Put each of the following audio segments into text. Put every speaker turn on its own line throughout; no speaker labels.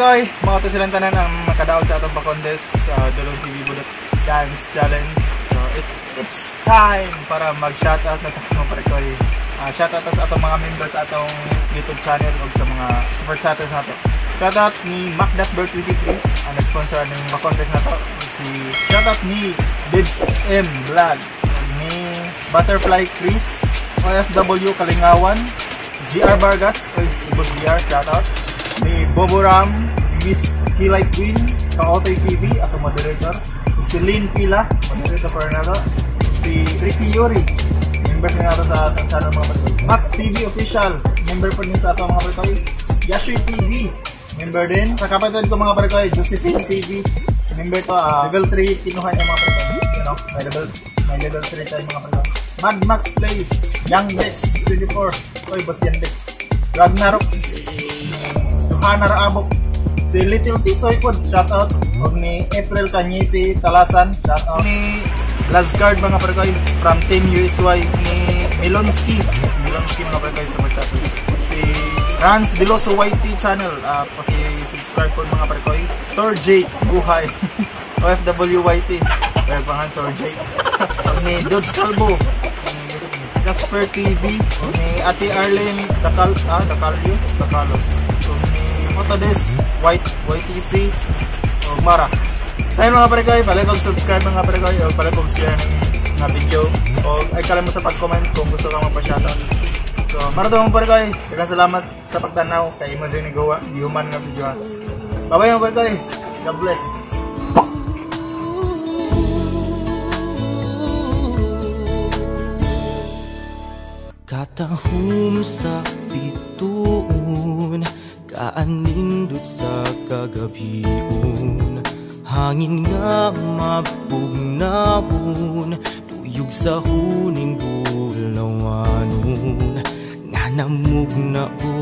parikoy, mga to silang tanan ang makadaog sa atong pa-contest sa Dulong TV Budot Dance Challenge. So it's time para mag-shoutout na tayo, mga parikoy. Shoutout sa atong mga members sa atong YouTube channel o sa mga super chatters nato. Shoutout ni MacDatBird23 ang nag-sponsor ng mga contest nato. Si shoutout ni Dibs M Vlog, ni Butterfly Chris, OFW Kalingawan, GR Vargas, oy, si Boss GR, shoutout ni Bobo Ram, Miss Kilay Queen, Kaotoy TV, atong moderator, si Lynn Pila, moderator for nato, si Ricky Yuri, member na nato sa atong channel, mga parikoy. Max TV Official, member po din sa atong mga parikoy. Yashui TV, member din. Sa kapatid ko, mga parikoy, Josephine TV, member to, level 3, kinuha niya, mga parikoy. May level 3 tayo, mga parikoy. Mad Max Plays, Young Dex 24, oy, Boss Yandex, Ragnarok, Johanna Raabok, si Little Tisoy po, shoutout, og ni April Cañete Talasan, shoutout, ni Lasgard, mga parikoy, from Team USY, ni Milonski, Milonski, mga parikoy, super chatters, si Rans Deloso YT channel, paki-subscribe po, mga parikoy, Thor Jake, buhay, OFWYT, kaya pangan Thor Jake, og ni Dodds Calvo, Casper TV, og ni Ate Arlene Dakal, Dakalios, Dakalos, og ni Autodesk White YTC, og Mara. So ayun, mga parikoy, palikog subscribe, mga parikoy, o palikog share ng nga video, o ay kalimot sa pag-comment kung gusto ka magpa-shoutout. So, mara to, mga parikoy, daghang salamat sa pagtanaw kay imo din ni gawa, human nga video ato. Bye-bye, mga parikoy. God bless.
Katahum sa bituon, kaanindot sa kagabion. Hangin nga mapugnawon, tuyog sa huning bulawanon. Nga namugna ko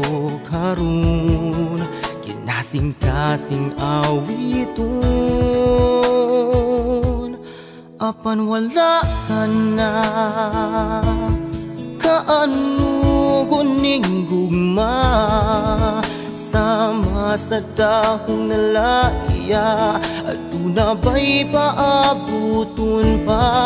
karon, kinasing-kasing awiton. Apan wala ka na, kaano ning gugma. Sama sa dahong nalaya, aduna ba'y paabuton pa?